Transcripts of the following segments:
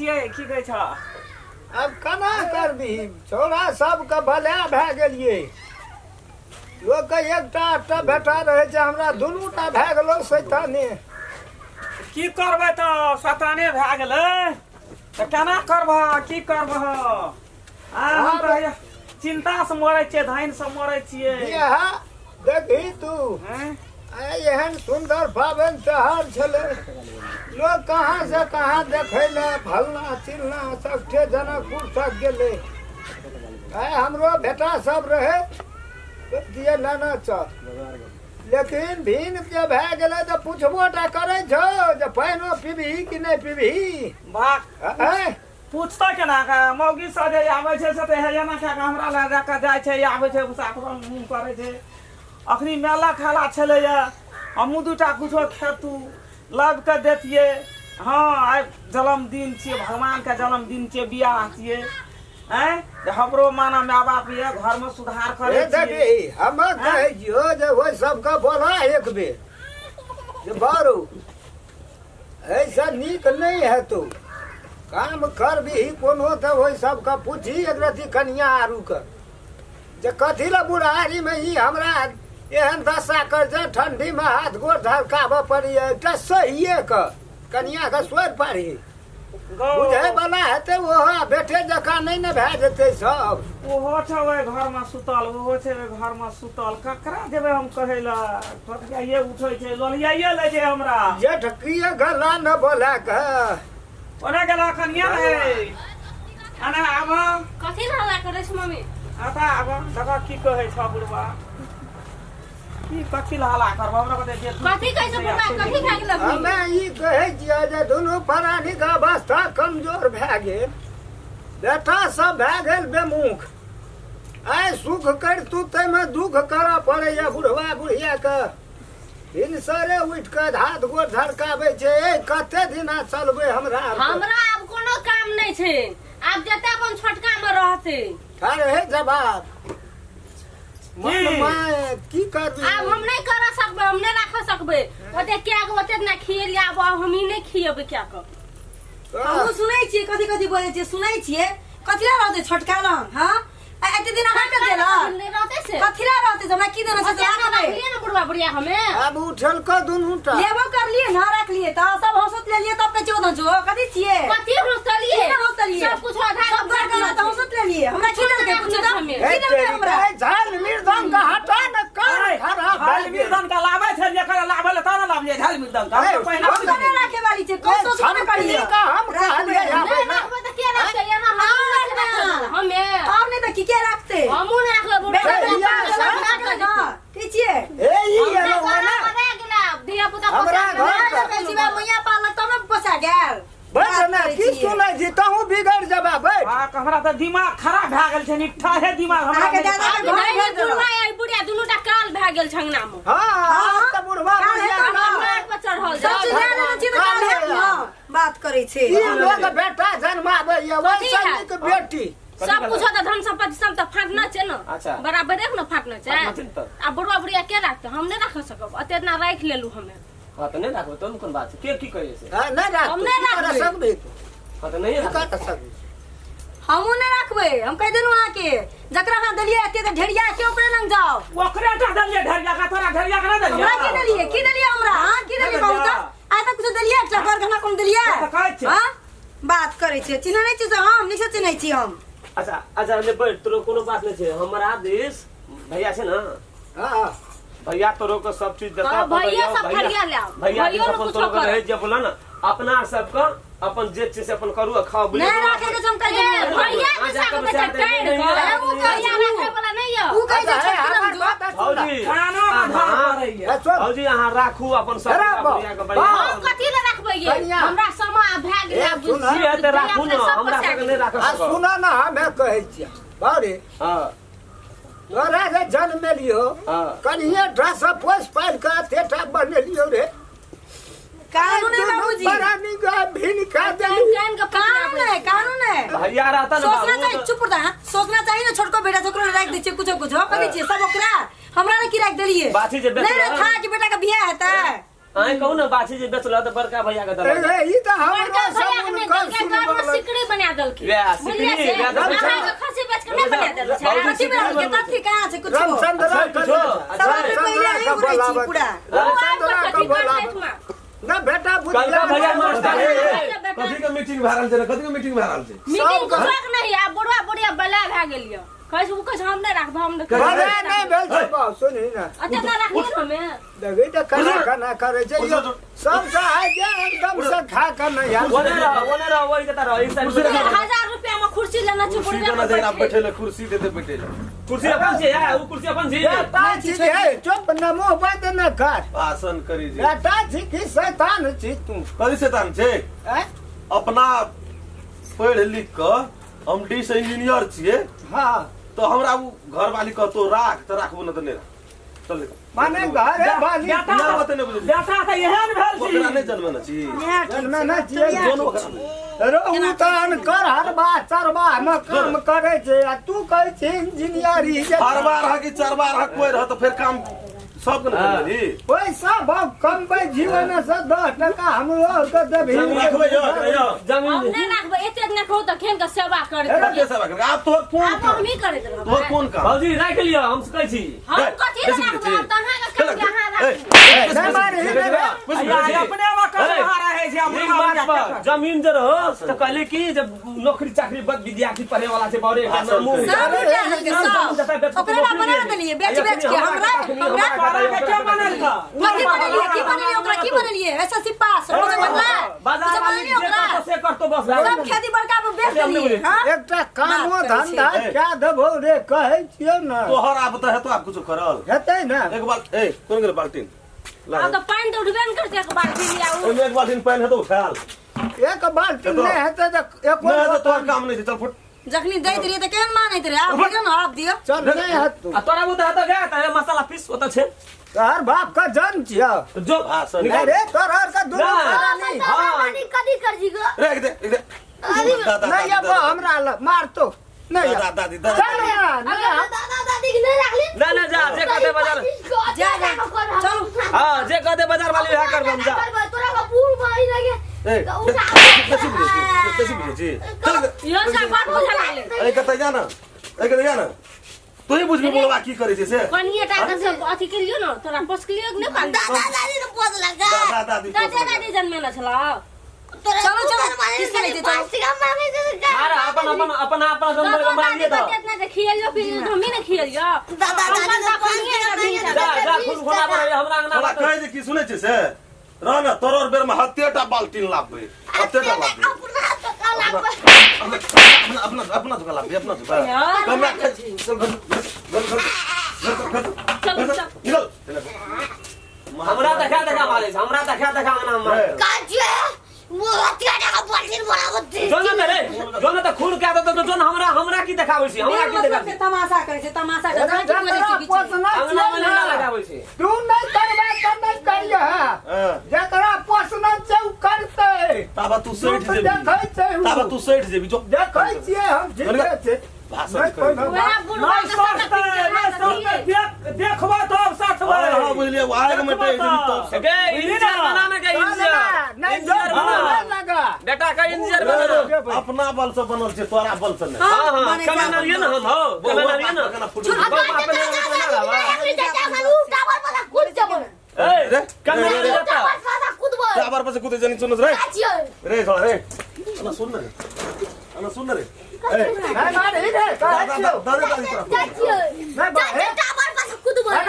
छियै की कहै छ आब केना करबिही छौड़ा सबके भला भए गेलियै लोकके एकटा आठटा बेटा रहै छै हमरा दुनू टा भए गेलो सैताने की करबै तऽ शैताने भए गेलै तऽ केना करबह की करबह आ हम तऽ हैया चिन्ता से मरै छियै धैन से मरै छियै बियाह देखही तू हैं? आइ एहन सुन्दर पाबनि त्योहार छलै लोक कहाँ से कहाँ देखै लए फलना चिलना सबठे जनकपुर तक गेलै आइ हमरो बेटा सब रहै दिए लेना चल लेकिन भिन जे भए गेलै तऽ पुछबो टा करै छौ जे पानिओ पीबही कि नहि पीबही भाग आँय पूछतै केना के मौगी सब जे आबै छै से तऽ हे एना कए कऽ हमरा लग जा कऽ जाइ छै आबै छै साफ मुँह करै छै अखनी मेला खेला छलैए हमहूँ दूटा कुछो खेतू लाबि कऽ दैतियै हँ आइ जन्मदिन छियै भगवानके जन्मदिन छियै बियाह छियै आँय जे हमरो माना माय बाप यऽ घरमे सुधार करै हे छियै देखी हम कहै छियौ जे ओहि सबके बोला एक बेर जे बारू एहिसँ नीक नहि हेतौ काम करबिही कोनो तऽ ओहि सबके पूछही एक रति कनिया आरूके जे कथी लए बुढ़ारीमे ई हमरा एहन दशा कर छै ठंडीमे हाथ गोर धड़काबऽ पड़ैए एकटा सहिए कऽ कनियाके सोर पारही बुझै वाला हेतै ओहो बेटे जकाँ नहि ने भए जेतै सब ओहो छै ओहि घरमे सुतल ओहो छै ओहि घरमे सुतल ककरा देबै हम कहै लए ठोकियाइए उठै छै लोलियाइए लै छै हमरा जेठकिए गला न बोला के ओना गेला कनिया रे अना आब कथी लए हल्ला करै छै मम्मी आता आब देखा की कहै छ बुढ़बा की कथी लए हल्ला करबो हमरा बते जे कथी कहै छै बुढ़बा कथी खा गेल अखनी हमे ई कहै छियै जे दुनू प्राणीके अवस्था कमजोर भए गेल बेटा सब भए गेल बेमुख आइ सुख करितू ताहिमे दुख करऽ पड़ैए बुढ़वा बुढ़ियाके भिनसरे उठि कऽ हाथ गोर धड़काबै छै ए कते दिना चलबै हमरा आरके? हमरा आब कोनो काम नहि छै आब जते अपन छोटका मे रहतै अरे हे जवाब मन माय की करबी आब हम नहि कर सकबै हम नहि राख सकबै ओते क्या के ओते ना खिएलियै आब हम ही नहि खिएबै क्या के हमहूँ सुनै छियै कथी कथी बजै छियै सुनै छियै कथी लए रहतै छोटका लग हँ आ एते दिन अहाँके देलक नहि रहतै से कथी लए रहतै से हमरा की देना छै से ओते ना राखबै रखलियै ने बुढ़वा बुढ़िया हमे आब उठल कऽ दुनू टा लेबो करलियै ना रखलियै तऽ सब हौसत लेलियै तब कहै छियै ओतऽ जो कथी छियै कथी हौसलियै की हौसलियै? सब कुछ आधा सब घर के तऽ हौसत लेलियै हमरा की देलकै पूछू तऽ हमे। की देलकै हमरा झाल मृदंग के हटा न कर खराब झाल मृदंग का लाबै छै जेकर लाबै ले तब ने लाबलियै झाल मृदंग का ए, हम पहिना हम कने राखे वाली छै कोन सोच में करियै का हम कहलियै आबै नहि ना राखबै तऽ के राखतै एना हम नहि राखबै हमे और नहीं तऽ की के राखतै हमहूँ नहि राखबै बुढ़वा बेटा भैया, राखबै ना की छियै ए ई एलो ना धिया पुता हमरा घर नहि कहै छी बा मैया पालक तब ने पोसा गेल बैठ ना की सुनै छी तहूँ बिगड़ जबा बैठ आ हमरा तऽ दिमाग खराब भए गेल छै निठ्ठा है दिमाग हमरा अहाँके दादा के घर नहि भेज देलक। बुढ़वा आ बुढ़िया दुनू टा काल भए गेल छै अंगना मे हाँ हाँ तऽ बुढ़वा काल बुढ़िया हेतौ काल। ना। मार पर चढ़ल सब चीज लए लेने छी तऽ काल हैत ने बात करै छै ई लोग बेटा जन्माबै ये वैसे नीक बेटी सब कुछ तऽ धन संपत्ति सब तऽ फाटना छै ने अच्छा। बराबरे ने फाटना छै फाटना छै ने तऽ। आ बुढ़वा बुढ़िया के राखतै हम नहि राख सकब एते इतना राखि लेलू हमे हाँ तऽ नहि राखबै तहन कोन बात छै के की कहै छै हाँ, नहि राख हम तू, नहि की करऽ राखबै। सकबही तू हाँ तऽ नहि की राखबै करऽ सकबही हमहूँ नहि राखबै हम कहि देलहुँ अहाँके जकरा अहाँ देलियै एते तऽ ढेरिया के ओकरे लग जाओ ओकरे टा देलियै ढेरिया का तोरा ढेरिया के नहि देलियै हमरा की देलियै की देलियै हमरा अहाँ की देलियै कहू तऽ आइ तक कुछो देलियै एकटा घर गहना कोनो देलियै तऽ कहै छियै। हाँ बात करै छियै चिन्है नहि छियै से हम नीक से चिन्है छी हम अच्छा अच्छा ले बैठ तोरो कोनो बात नहि छै हमरा दिस भैया छै ने हाँ भैया तोरो के सब चीज देता हाँ, भैया सब फरिया लाओ। भैया भैयो दिस ने अपन कुछो तोरो के करत। रहै जे बोला ने अपना सबके अपन जे छै से अपन करू आ खाओ बुझलियै? नहि राखै के छै हम कहि ए, देलहुँ भैया अहाँ के जाके साथ बचा बच्चा देबै, काटि नहि कऽ, राखबै। ओ भैया राखै वाला नहि यऽ। उ कहै छै अच्छा, हे, छोटकी हमर लग जो बात सुन ना। भौजी कानो मे धर पड़ैया ए, सुन। भौजी अहाँ राखू अपन सब अरे बुढ़िया बाप, के बढ़िया हम कथी लए राखबै ये? कनिया। हमरा समय आब भए गेलै, ए, आब सुन, की हेतै राखू ने सब हमरा पसा सबके नहि राखऽ आ सकब सुन ना हमे कहै छियै बारे हँ तोरा जे जन्मेलियो हाँ। कनिये टा से पोसि पालि कऽ एतेटा बनेलियो रे कानून है बाबूजी बरानी का भिन खा देली कान के कानून है कानून है भैया रहता ने सोचना बाबू चाहिए तऽ- चुप रह सोचना चाहिए ना छोटको बेटा छोकरो राख दै छियै कुछो कुछो कथी छियै सब ओकरा हमरा ने की राख देलियै बात छै जे नहीं बेटा- नहीं था कि बेटा के बियाह हेतै अहीं कहू ने बाछी जे बेचल तऽ बड़का भैया के देलक। ए, ई तऽ हमरो बड़का सब भैया के नहि हुनकर देलकै, घर में सुनबल। सिकड़ी बना देलकै। वएह, बुझलियै सिकड़ी, से? वएह तऽ अहाँके खस्सी बेच के नहि बना देलकै। भौजी कथी बना देलकै? कथी कहाँ छै कुछो? रामचंद्र अच्छा, के कुछो, अच्छा। सब आदमी पहिले रामचंद्र ही के उड़ै छी बोलाबत। पूरा। ओ आबि कऽ रामचंद्र के कथी करतै बोलाबत। एहिठमा? ना बेटा कलका भैया मास्टर ए, ए, बेटा। कथी के मीटिंग भए रहल छै रे? कथी के मीटिंग भए रहल छै? मीटिंग कुछोक नहि, आब बुढ़वा बुढ़िया बला भए गेल यऽ। कहै छै, ओ कहै छै, हम नहि राखब, हम नहि अरे नहि भेल छै बाउ, सुनही ने। अच्छा ना राखलियै हमे। देखी तऽ केना केना करै छै यौ। सबटा आइ जे एकदम से खा कऽ नहि आयल। ओने रह, ओने रह, ओहि जता रह, एक साइड कुर्सी में। रख। 1000 रुपया में कुर्सी लेना छै, कुर्सी बुढ़िया देना छै, आब बैठे। बैठे ले कुर्सी देते बैठे ले। कुर्सी अपन छै, या, उ कुर्सी अपन छै। बेटा छी हे, चुप न मुँह बंद न कर। भाषण करी जे। बेटा छी कि शैतान छी तू? कथी शैतान छै? आँय? अपना पढ़ि लिख कऽ हम डी से इंजीनियर छियै हाँ तऽ हमरा उ घरवाली कहतो राख तऽ राखबो न तऽ नहि राख। चल देखो। माने घरे वाली बेटा ना ओते नहि बुझलियै। बेटा तऽ एहन भेल छी ओकरा नहि जनमे ने छी। इएह ठीक जनमे छै, नहि छियै। इएह दोनो ठीक ओकरा छै। नहि। रहू तऽ अनकर हरबा चरबा मे काम करै छै आ तू कहै छी इंजीनियरी जे हरबा रह कि चरबा रह कोई रह तऽ फेर काम सबके ने हाँ। करबै। पैसा बाप कमबै जीवन से 10 टका हमरो आरके देबही। राखबै यौ, एकरा यौ। जमीन हम नहि राखबै, एते नहि कहू तऽ खेन के सेवा करतै। कते सेवा करबै? आब तोहर कोन आब काम? हमही करैत तोहर रहबै। कोन काम? भौजी राखि लिअ, हम कहै छी। हम कथी लए बेसी राखबै? बुझै आब तऽ अहाँके काम कि अहाँ ए, राखू। नहि मारही रे बे। बेसी आ, बुझै छी। अपने मे कसबा रहै छै, नीक अपना बात मे पर जमीन जे रहो तऽ कहली कि जब नौकरी चाकरी बद विद्यार्थी पढ़े वाला छै बड़े भाषण करी। सब लुटा देलकै, सब। ओकरा ला बना देलियै, बेच बेच के। हमरा हमरा तोरा के के बनेलकै? कथी बनेलियै, की बनेलियै ओकरा, की बनेलियै? एसएससी पास कुछो बनलै? बाजार कुछो वाली बनेलियै जे ओकरा? करतो से करतो बस। सब खेती बड़का पर बेच देलियै। हाँ? एकटा कामो बात करै धंधा क्या देबौ रे, कहै छियौ ने। तोहर आब तऽ हेतो आब कुछो करल। हेतै ने। एक बाल ए कोन गेल बाल्टीन? ला। आब तऽ पानि तऽ उठबे ने करतै एक बाल्टी लिया उ। ओहिमे एक बाल्टीन पानि हेतो उठायल। एक बाल्टी हेतौ। नहि हेतै तऽ एको नहि हेतौ तोहर काम नहि छै, चल फुट। जखनी दैत रहियै तऽ केहन मानैत रहै, आब दियौ ने, आब दियौ। चल नहि हेतौ। आ तोरा बुते हेतो गे तऽ मसाला पीस ओतऽ छै। तोहर बाप के जन्म छियौ। जो भाषण निकाल। अरे तोहर आर के दुनू ना। प्राणी। हाँ। कथी कर जी गो? रे एक दे, एक दे। दादा, नहीं दादी, अब दादा, हमरा ल मारतो नहीं दादा, अब। दादी, दादा। चल ना, नहीं अब। दादा दादी के नहीं राखली? ना ना जा जे कहते बाजार। जा जा चलू। हाँ जे कहते बाजार वाली वएह करबै हम जा। तोरा का बूढ़ भाई लगे। ए, बेसी बुझै छी, बेसी बुझै छी। चल इहो सब बात बुझा लागलै। ए कतऽ जा ना, ए कतऽ जा ना। तू ही बुझबी बोलबा की करै छै से। कनिये टा के सब अथी केलियो न, तोरा पोसलियो कि नहि पाललियो? दादा दादी तो पोस लगा। दादा दादी दादा पोसलकै। दादी जन्मेने छलौ। तोरा चलो, चलो, मारे किस करै छै, चलो। 5 टका मांगे छै तो का? मार अपन अपन अपन अपन जन्म दादा के मारिए दादी तऽ। कते इतना जे खियलियो पिलियो तऽ हमही ने खियलियो। दादा हम दादी तऽ तो 5 कनिये टका टा मांगे दिन छै जा जा तो खून 20 खोला टका। पर हमरा अंगना तोरा बात। कहै छै की सुनै छै से? रह ना तोर बेर में हत्ते टा बाल्टीन लाबबै, हत्ते टा लाबबै। अपना टका लाबबै। अपना अपना अपना झुका लाबबै, अपना झुका। कमरा खै, चल घर घर घर घर घर चल, घर चल। निकल। हमरा देखा देखा मारै छै, हमरा देखा देखा अंगना में मारै। काजे वो हत्या टका बाल्टीन बनाबत छै। जो न तऽ रे, जो न तऽ खून कए देतौ तऽ जो न हमरा हमरा की देखाबै छी, हमरा बिन की मतलब देखाबै के छी? तमाशा करै छै, तमाशा करै छै। जकरा बजै छै बीच में। पोसना अंगना छियौ में नहि ने, लगाबै छी। तू नहि करबै तऽ नहि करियह। हां जकरा पोसना छै उ करतै। ताबा तू सैठ तू जेबी, देखै छै उ। ताबा तू सैठ जेबी जो। देखै छियै हम, ठीके छै। भाषण नहि करी। कोनो वएह बात। बुढ़वा नहि के सबटा सठतै, पिंजरा नहि सठतै। देखबो तब सठबै। हां हां बुझलियै, आग में देखबो टेक जेबी तब। तब गे इंजीनियर बना ने गे चल ना, इंजीनियर। नहि इंजीनियर जो बना। नहि लगा। बेटा के इंजीनियर बना। अपना बल से बनल छै, तोरा बल से नहि। हाँ हाँ बने कमे जा। नारिये ना हम हो कमे नारिये ना। केना फुट बाप बाप ने ना लावा। चाचा खालू टावर पर कूद जबो। ए रे कमे नारिये त टावर पर कूदबो। टावर पर से कूदे जानी सुन रे। काचियो। रे छोड़ा रे, अना सुन रे, अना सुन रे। ए नहि मारही रे, कहै दादा छियौ। दादा दादी तोरा चाचियो। नहि बा, हे। टावर पर कूदबो ना।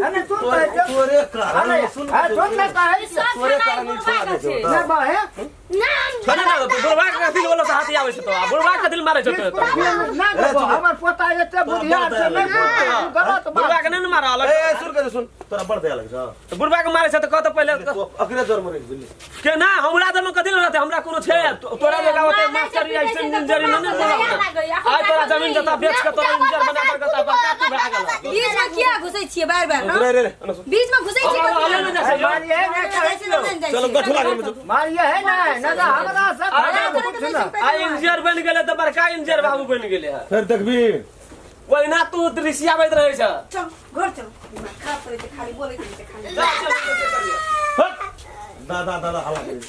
अने सुन कहै छियौ। तोरे कारण अरे, सुन हे, सुन ने कहै छियौ। सब तोरे खेनाइ कारण बुढ़वा छोड़ा के दे छै। छौ। नहि बा, हे। ना छोड़े ना तो बुढ़वा के कथी बोलो से हाथी आबै छै तो बुढ़वा के दिल मारै छौ तो नहि देबौ, हमर पोता एते बुधियार छै, नहि बोलतै, ई गलत बात। बुढ़वा के नहि ने मारा अलग। ए सुन के सुन, तोरा बड़ दया लगै छौ। तो बुढ़वा के मारै छै तऽ कहत पहिले तू अकरे जर मरे बुझली के ना हमरा दल में कथी रहते, हमरा कोनो छै तोरा जगह होते मास्टर या ऐसे इंजीनियर नहीं ने बोला। आइ तोरा जमीन जता बेच के तोरा इंजीनियर बना कर कता बड़का तू भए गेल। बीच में किया घुसै छियै बार बार? हाँ? रे रे रे अना सुन। बीच में घुसै छियै हमरा कथी अलग लए? नहि जाइ छै। मारिए ने कहै छियौ। नहि जाइ चलो छियै। गठुला घर में चल। मारिए है नै, नहि तऽ हमरा से आइ कुछ ना। आइ इंजीनियर बनि गेलै तऽ बड़का इंजीनियर बाबू बनि गेलै हँ। फेर देखबी ओहिना तू ऋषियाबैत रहै छ। चल घर चल, दिमाग खराब करै छै, खाली बोलैत रहै छै खाली। जा, चल, चल, चल, चल। हट। दादा दादा हल्ला करै।